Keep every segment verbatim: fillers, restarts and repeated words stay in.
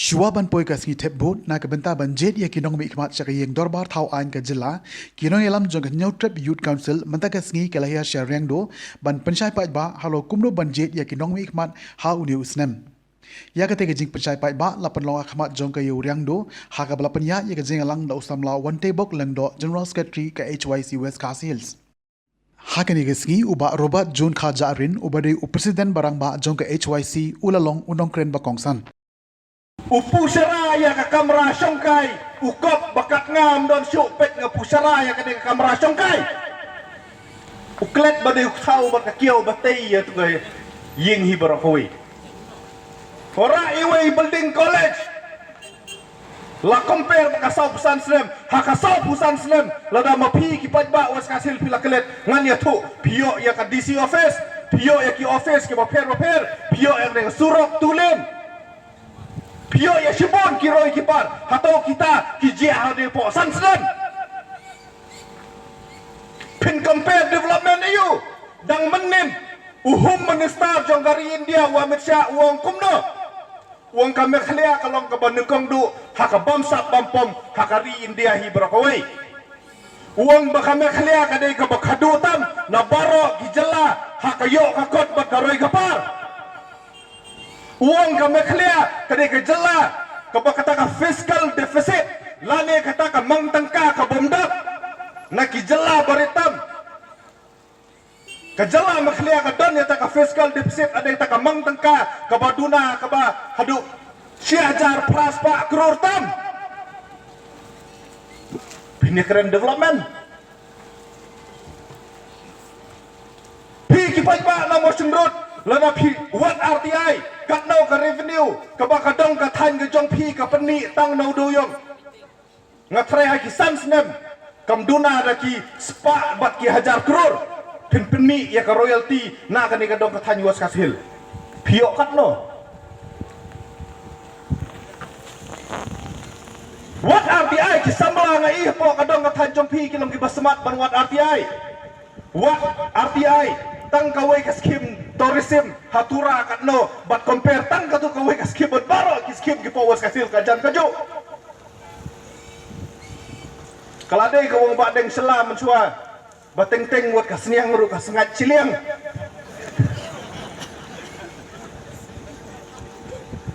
Shuwa ban poi ka sngi thep vote, na ka bynta ban jied ïa ki nongmihkhmat sha ka ïing dorbar thaw aiñ ka jylla, ki nongïalam jong ka Hynñiewtrep Youth Council mynta ka sngi ki la hiar sha Riangdo ban pynshai paidbah halor kumno ban jied ïa ki nongmihkhmat ha une u snem. Ïa kata ka jingpynshai paidbah la pynlong ha khmat jong ka ïew Riangdo, ha kaba la pynïaid ïa ka jingïalang da u samla Wanteibok Lyngdoh, General Secretary ka H Y C West Khasi Hills. Ha kane ka sngi u Bah Robert June Kharjahrin, uba dei u President ba rangbah jong ka H Y C, u la long u nongkren ba kongsan. U pushara ïa ka kamra shongkai, u kop ba kat ngam don shuh peit nga pushara ïa kane ka kamra shongkai. U klet ba dei u thaw bad ka kiaw ba tei ïa tu ka ïing hi baroh kawei. Ora iwei building college. La compare ba ka saw phew san snem, ha ka saw phew san snem, lada ma phi ki paidbah West Khasi Hills phi la klet, ngan ïathuh, phi ïoh ïa ka D C office, phi ïoh ïa ki office ki bapher bapher, phi ïoh ïa ka surok two lane. Phi ïoh ïa shibun ki roi ki par, hato kita ki jia ha dei phew san snem. Phin compare development aïu, dang mynnin, u Home Minister jong ka ri India u Amit Shah u ong kumno. U ong ka Meghalaya ka long kaba nyngkong duh, ha ka bamsap bampom, ha ka ri India hi baroh kawei. U ong ba ka Meghalaya ka dei kaba khadduh tam, na baroh ki jylla, ha ka ïoh ka kot bad ka roi ka par. U ong ka Meghalaya, ka dei ka jylla, kaba kata ka fiscal deficit, lane kata ka mang tyngka ka bym dap. Na ki jylla barit tam. Ka jylla Meghalaya ka don ïa kata ka fiscal deficit, ka dei kata ka mang tyngka, kaba duna, kaba haduh shi hajar phra spah klur tam. Phin ïa kren development. Phi ki paidbah na Mawshynrut, lada phi wad R T I, katno ka revenue, kaba ka dong ka thaiñ ka jong phi ka pynmih tang na u dewïong. Nga tharai ha ki san snem, kam duna da ki spah bad ki hajar klur, phin pynmih ïa ka royalty, na kane ka dong ka thaiñ West Khasi Hills. Phi ïoh katno. Wad R T I ki samla nga ïohi hapoh ka dong ka thaiñ jong phi ki long kiba smat ban wad R T I. Wad R T I, tang kawei ka scheme tourism, ha Tura katno, bad compare tang katu kawei ka scheme bad baroh ki scheme ki power ka sil ka jan ka ju. Ka la dei ka wong ba deng sela mynshuwa, ba teng teng wat ka sniang ruh ka sngat chiliang.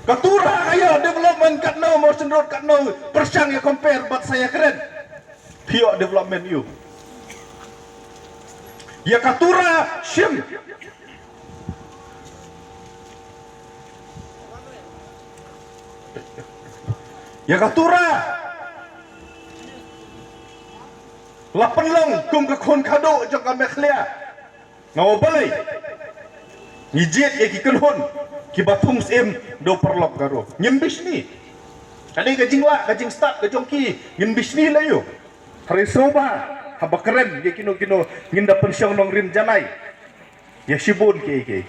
Ka Tura ka ïoh development katno, Mawshynrut katno, pyrshang ïa compare bad sa ïa kren. Phi ïoh development ïu. Ïa ka Tura shim. Ïa ka Tura la pynlong kum ka khun khadduh jong ka Meghalaya. Nga ong balei ngi jied ïa ki kynhun kiba thung syiem da u paralok Garo. Ngim bishni. Ka dei ka jinglah, ka jingstad ka jong ki, ngim bishni lei ïu. Hynrei sngewbha, haba kren ïa kino kino, ngin da pynshong nongrim janai. Ïa shibun kiei kiei.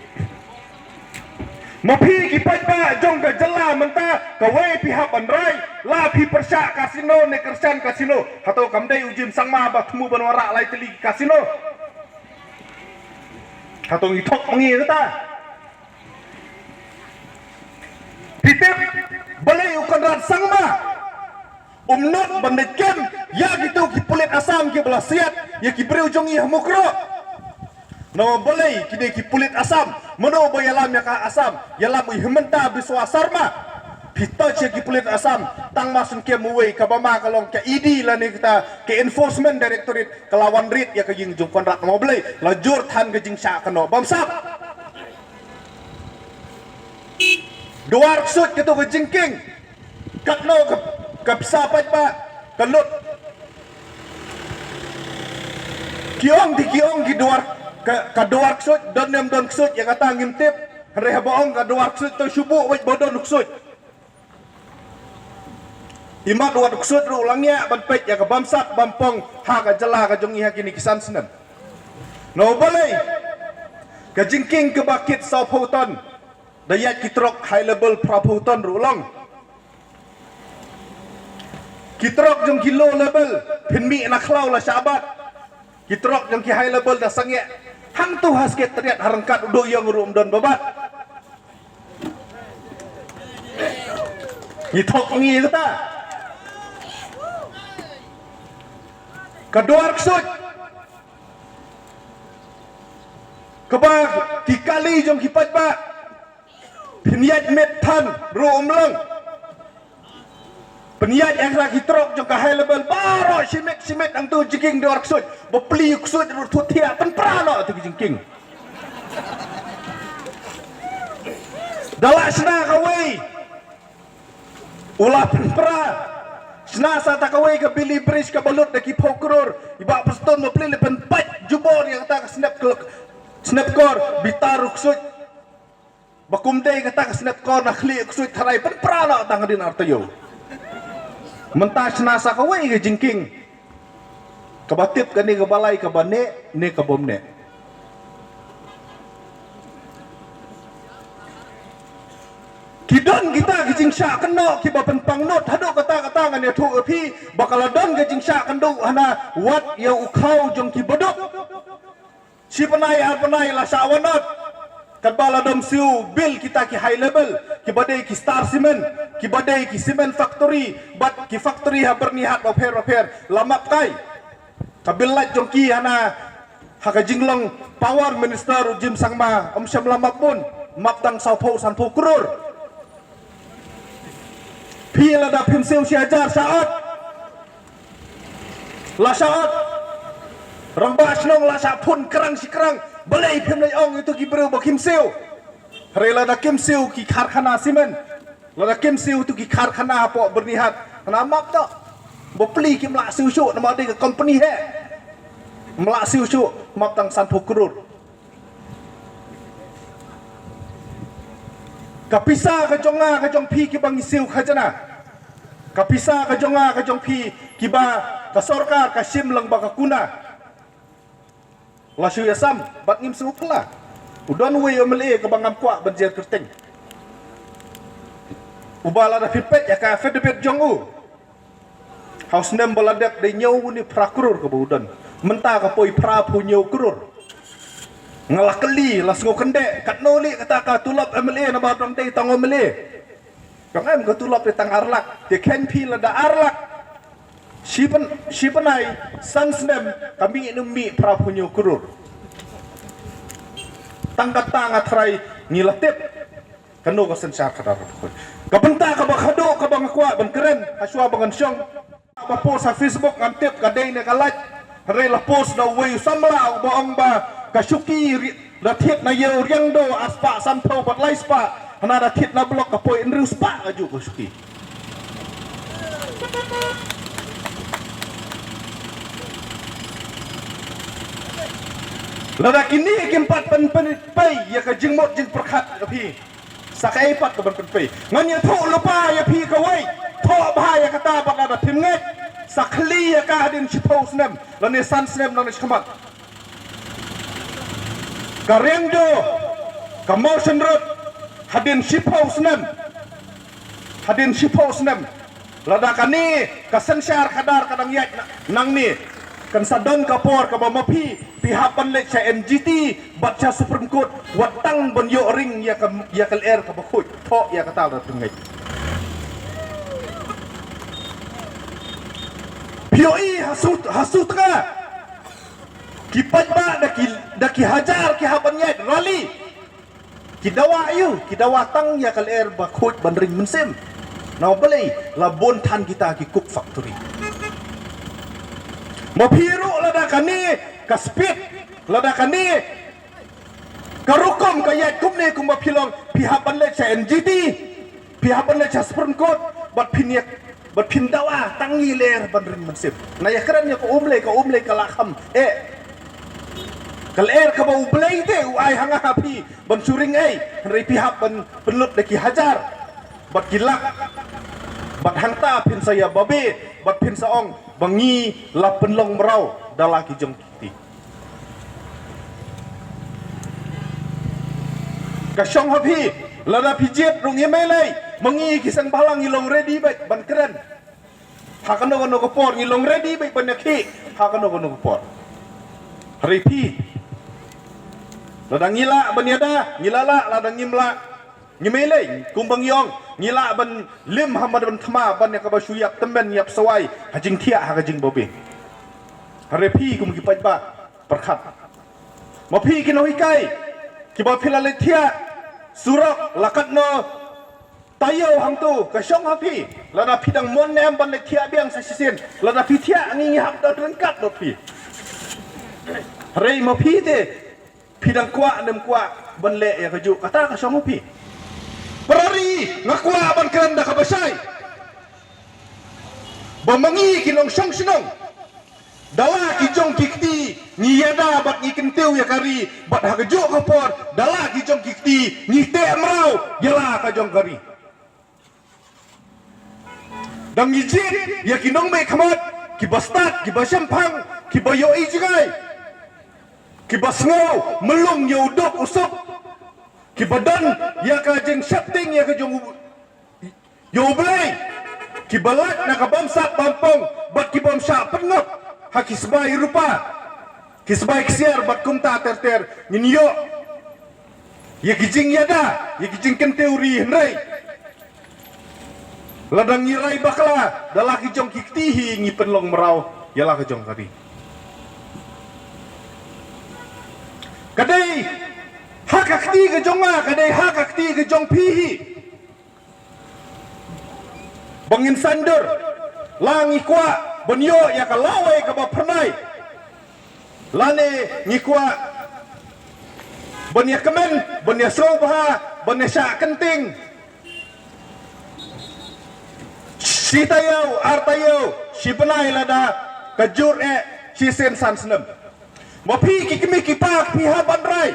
Ma phi ki paidbah jong ka jylla mynta, kawei phi hap ban rai, la phi pyrshah casino ne kyrshan casino. Hato kam dei u Jim Sangma ba thmu ban wanrah lai tylli ki casino. Hato ngi thok ma ngi kata. Phi tip balei u Conrad Sangma um nud ban leit kem ïa kito ki pulit Assam kiba la siat ïa ki briew jong ngi ha Mukroh. Namar balei kine ki pulit Assam, mano ba ïalam ïa ka Assam, ïalam u Himanta Biswa Sarma. Phi touch ïa ki pulit Assam, tang ma shu kem uwei, kaba ma ka long ka E D lane kata ka Enforcement Directorate, ka la wan rit ïa ka ïing jong u Conrad. Namar balei, la jur than ka jingshah kynnoh bamsap. Duar ksuid kato ka jingkieng. Katno ka, ka pisa paidbah ka lut. Ki ong, ki ong ki duar ka, ka duar ksuid, don ne ym don ksuid, ïa kata ngim tip. Hynrei haba ong ka duar ksuid to shu buh wait ba don ksuid. Imat wat u ksuid ruh u la ngiah ban peit ïa ka bamsap bampong ha ka jylla ka jong ngi ha kine ki san snem. Namar balei, ka jingkieng kaba kit saw phew ton, da ïaid ki trok high level phra phew ton ruh long. Ki trok jong ki low level, phin mih na khlaw la shah bat. Ki trok jong ki high level da sangeh. Hangto ha Secretariat ha ryngkat u dewïong ruh ym don ba bat. Ki thok ngi kata. Ka duar ksuid. Kaba ki kali jong ki paidbah. Pynïaid met than ruh um long. Pynïaid ïa ki trok jong ka high level baroh shimet shimet hangto jingkieng duar ksuid. Ba pli ksuid ruh thut thiah pynpra noh tu ki jingkieng. Da la shna kawei. U la pynpra. Shna sa ta kawei ka Bailey Bridge kaba lut da ki phew klur. I Bah Prestone ma pli le pynpait jubor ïa kata ka snep klok. Snep kor bitar u ksuid. Ba kum dei kata ka snep kor na khlieh u ksuid tharai pynpra noh tang hadien ar taïew. Mynta shna sa kawei ka jingkieng. Kaba tip kane kaba lai kaba neh ne kabym neh. Ki don kita ki jingshah kynnoh kiba pynpang nud haduh katta katta ngan ïathuh ïa phi ba ka la don ka jingshah kynduh hana wat ïa u khaw jong ki baduk. Shi bnai ar bnai la shah wanot. Katba la dom siew bill kita ki high level, kiba dei ki Star Cement, kiba dei ki cement factory, bad ki factory ha Byrnihat bapher bapher, la map kai. Ka bill light jong ki hana ha ka jinglong Power Minister u Jim Sangma, ym shym la map bun, map tang saw phew san phew klur. Phi lada phim siew shi hajar shah ot. La shah ot. Rangbah shnong la shah phone krang shi krang. Balei phim leit ong ïa tu ki briew ba kim siew. Hynrei lada kim siew ki karkhana cement. Lada kim siew tu ki karkhana hapoh Byrnihat. Hana map noh. Ba pli kim lah siew shuh namar dei ka company heh. Ym lah siew shuh, map tang san phew klur. Ka pisa ka jong nga ka jong phi kiba ngi siew khajana. Ka pisa ka jong nga ka jong phi kiba ka sorkar ka shim lang ba ka kuna. La shu ïasam bad ngim shu kylla. U don uwei u M L A kaba ngam kwah ban jer kyrteng. Uba lada phi peit ïa ka affidavit jong u. Ha u snem ba la dep dei hynñiew ne phra klur kaba u don. Mynta ka poi phra phew hynñiew klur. Nga la kylli la sngewkhyndai katno lei kata ka tulop M L A namar dang dei tang M L A. Ka ngam ka tulop dei tang ar lak. Te kheiñ phi lada ar lak. Shi bnai, shi bnai san snem ka mih ne mih phra phew hynñiew klur. Tang kata nga tharai ngi la tip. Kano ka synshar khadar kaba khuid. Ka bynta kaba khadduh kaba nga kwah ban kren ha shuwa ba ngan shong. Ba post ha Facebook ngam tip ka dei ne ka lait. Hynrei la post da uwei u samla uba ong ba ka shuki ri-, da thied na ïew Riangdo ar spah san phew bad lai spah. Hana da thied na block ka poi hynriew spah ka juh ka shuki. Lada kine kim pat pynpei ïa ka jingmut jingpyrkhat ka phi. Sa kaei pat ka ban pynpei. Ngan ïathuh lypa ïa phi kawei. Thoh bha ïa kata bad lada phim ngeit. Sa khlieh ïa ka hadien shiphew snem lane san snem nangne shakhmat. Ka Riangdo, ka Mawshynrut, hadien shiphew snem. Hadien shiphew snem. Lada kane ka synshar khadar ka dang ïaid na-, nangne. Kan sa don ka por kaba ma phi, phi hap ban leit sha N G T, bad sha Supreme Court, wat tang ban ïoh ring ïa ka, ïa ka lyer kaba khuid, thoh ïa kata da tyngai. Phi ïohi ha Sut-, ha Sutnga. Ki paidbah da ki, da ki hajar ki hap ban ïaid rally. Ki dawa aïu, ki dawa tang ïa ka lyer ba khuid ban ring mynsiem. Namar balei, la bun than kita ki coke factory. Ma phi ruh lada kane ka speed, lada kane ka rukom ka ïaid kumne kumba phi long, phi hap ban leit sha N G T, phi hap ban leit sha Supreme Court, bad phin ïa Bad phin dawa tang ïa ka lyer ban ring mynsiem. Nga ïakren ïa ka um Blei, ka um Blei ka la kham. Eh. Ka lyer kaba U Blei te u ai ha nga ha phi ban shu ring ei. Hynrei phi hap ban pynlut da ki hajar. Bad ki lak. Bad hangta phin sa ïa babe. Bad phin sa ong ba ngi la pynlong mraw da la ki jong ki. Ka shong ha phi, lada phi jied ruh ngim lei, ma ngi ki seng bhalang ngi long ready beit ban kren. Ha kano kano ka por ngi long ready beit ban ïakhih, ha kano kano ka por. Hynrei phi, lada ngi lah ban ïada, ngi la lah, lada ngim lah, Ngi mei lei, kum ba ngi ong, ngi lah ban lim ha madan thma ban ïa kaba shu ïap tymmen ïap sawai ha jingthiah ha ka jingbabe. Hare phi kum ki paidbah pyrkhat. Ma phi ki nonghikai kiba phi la leit thiah surok la katno taïew hangto ka shong ha phi. Lada phi dang mon ne em ban leit thiah biang sa shisien, lada phi thiah ngi ngi hap don ryngkat bad phi. Hare ma phi te phi dang kwah ne em kwah ban leh ïa kajuh kata ka shong ha phi. Parari nga kwah ban kren da kaba shai ba ma ngi ki nongshong shnong da la ki jong ki kti ngi ïada bad ngi kyntiew ïa ka ri bad ha kajuh ka por da la ki jong ki kti ngi teh mraw ïa la ka jong ka ri. Dang ngi jied ïa ki nongmihkhmat kiba stad kiba shemphang kiba ïohi jngai kiba sngew mlung ïa u duk u suk kiba don ïa ka jingsheptieng ïa ka jong u ïa u Blei kiba lait na ka bamsap bampong bad ki bamsap pynngop ha ki sbai rupa ki sbai ksiar bad kumta ter ter ngin ïoh ïa ki jingïada ïa ki jingkyntiew ri hynrei lada ngi rai bakla da la ki jong ki kti hi ngi pynlong mraw ïa la ka jong ka ri. Ka dei ha ka kti ka jong nga ka dei ha ka kti ka jong phi hi. Ba ngin saiñdur la ngi kwah ban ïoh ïa ka lawei kaba phyrnai lane ngi kwah ban ïa kmen ban ïa sngewbha ban ïa shah kynting shi taïew ar taïew shi bnai lada ka jur eh shisien san snem. Ma phi ki kmie ki pa phi hap ban rai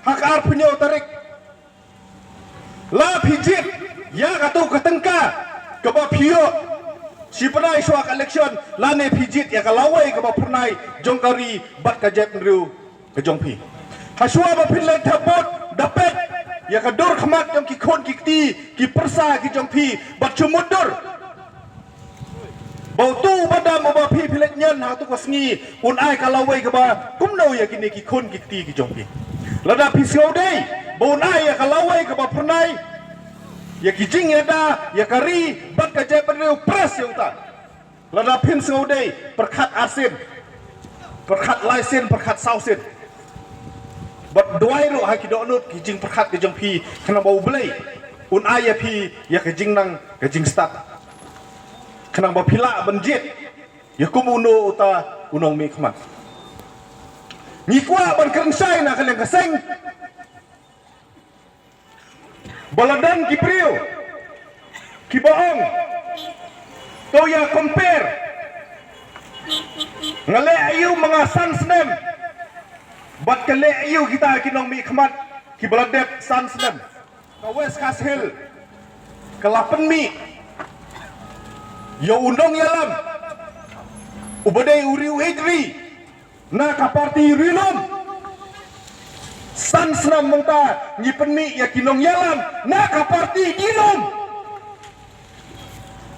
ha ka arphew hynñiew tarik. La phi jied ïa kato ka tyngka kaba phi ïoh shi bnai shuwa ka election lane phi jied ïa ka lawei kaba phyrnai jong ka ri bad ka jaitbynriew ka jong phi. Ha shuwa ba phin leit thep vote da peit ïa ka dur khmat jong ki khun ki kti ki pyrsa ki jong phi bad shu mutdur. Ba uto u ba dam uba phi phi leit ñion ha tu ka sngi un ai ka lawei kaba kumno ïa kine ki khun ki kti ki jong phi. Lada phi sngewdei ba un ai ïa ka lawei kaba phyrnai ïa ki jingïada ïa ka ri bad ka jaitbynriew, press ïa uta. Lada phin sngewdei pyrkhat arsien pyrkhat laisien pyrkhat sawsien. Bad duwai ruh ha ki dohnud ki jingpyrkhat ki jong phi khnang ba U Blei un ai ïa phi ïa ka jingnang ka jingstad khnang ba phi lah ban jied ïa kum uno uta u nongmihkhmat. Ngi kwah ban kren shai na ka liang ka seng ba la don ki briew kiba ong to ïa compare nga leh aïu ma nga san snem bad ka leh aïu kita ki nongmihkhmat kiba la dep san snem. Ka West Khasi Hills ka la pynmih ïa u nongïalam uba dei u riew ïeit ri na ka party Ri Lum. San snem mynta ngi pynmih ïa ki nongïalam na ka party Di Lum.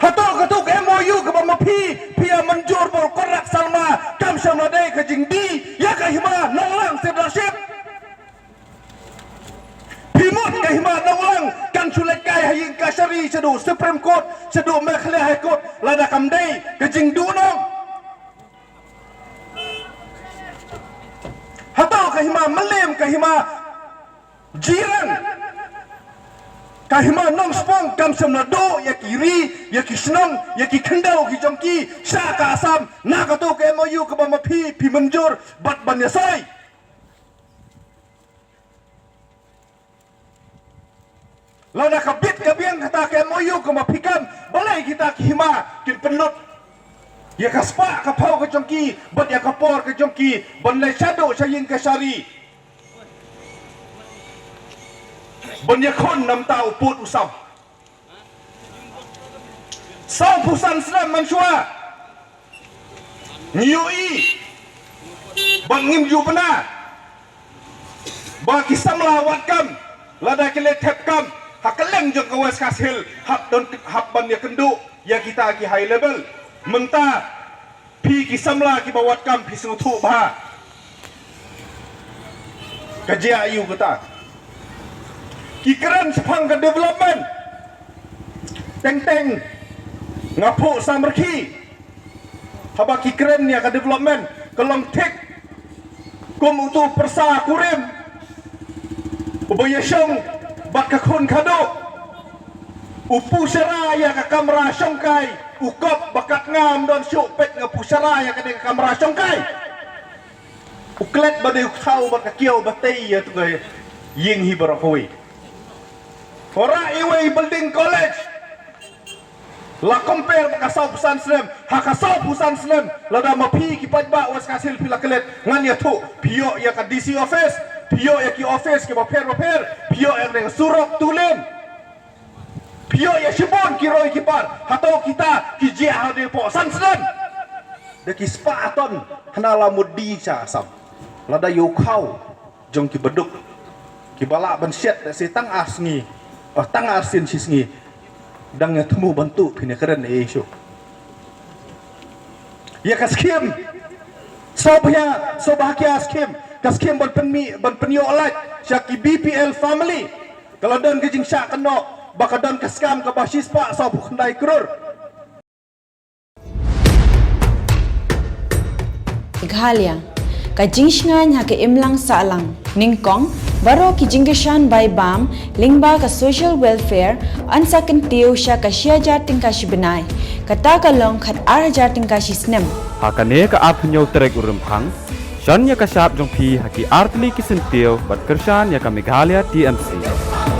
Hato kato ka M O U kaba ma phi phi ïa mynjur bad u Conrad Sangma kam shym la dei ka jingdie ïa ka hima Nonglang Sirdarship. Phi mut ka hima Nonglang kan shu leit kai ha ïing kashari shaduh Supreme Court shaduh Meghalaya High Court lada kam dei ka jingduhnong. Hato ka hima Mylliem ka hima Jirang ka hima Nongspong kam shym la duh ïa ki ri ïa ki shnong ïa ki khyndew ki jong ki sha ka Assam na kato ka M O U kaba ma phi phi mynjur bad ban ïasoi. Lada ka bit ka biang kata ka M O U kaba phi kam balei kita ki hima kin pynlut ïa ka spah ka phew ka jong ki bad ïa ka por ka jong ki ban leit shaduh sha ïing kashari ban ïakhun namar u pud u sam. Sawphew san snem mynshuwa ngi ïohi bad ngim ju bna ba ki samla wad kam lada ki leit thep kam ha kylleng jong ka West Khasi Hills hap don hap ban ïakynduh ïa kita ki high level. Mynta phi ki samla kiba wad kam phi sngewthuh bha ka jia aïu kata. Ki kren shaphang ka development. Teng teng nga phuh samrkhie. Haba ki kren ïa ka development ka long thik kum utu pyrsa kurim uba ïashong bad ka khun khadduh. U pushara ïa ka kamra shongkai, u kop ba katngam don shuh peit nga pushara ïa ka dei ka kamra shongkai. U klet ba dei u khaw bad ka kiaw ba tei ïa tu ka ïing hi baroh kawei. Ora iwei building college. La compare ba ka saw phew san snem, ha ka saw phew san snem, lada ma phi ki paidbah West Khasi Hills phi la klet, ngan ïathuh, phi ïoh ïa ka D C office, phi ïoh ïa ki office kiba pher ba pher, phi ïoh ïa ka surok tu lane. Phi ïoh ïa shibun ki roi ki par, hato kita ki jia ha dei phew san snem. Da ki spah ton, hana la mut di cha Assam. Lada ïoh khaw, jong ki baduk. Kiba lah ban shet, da si tang ar sngi, oh, tang ar sien shi sngi. Dang ïa thmu ban tu, phi ne kren e shu. Ïa ka skim. Sob ïa, sob ha ki skim. Ka skim ban pynmih, ban pynïoh lait sha ki B P L family. Ka la don ka jingshah kynnoh ba ka don ka scam kaba shispah sob khyndai klur. Meghalaya, ka jingshngaiñ ha ka imlang sahlang. Nyngkong, baroh ki jingkyrshan bai bam lyngba ka social welfare yn sa kyntiew sha ka shi hajar tyngka shi bnai. Kata ka long khat ar hajar tyngka shi snem. Ha kane ka arphew hynñiew tarik u Rymphang, shon ïa ka shap jong phi ha ki artylli ki syntiew bad kyrshan ïa ka Meghalaya T M C.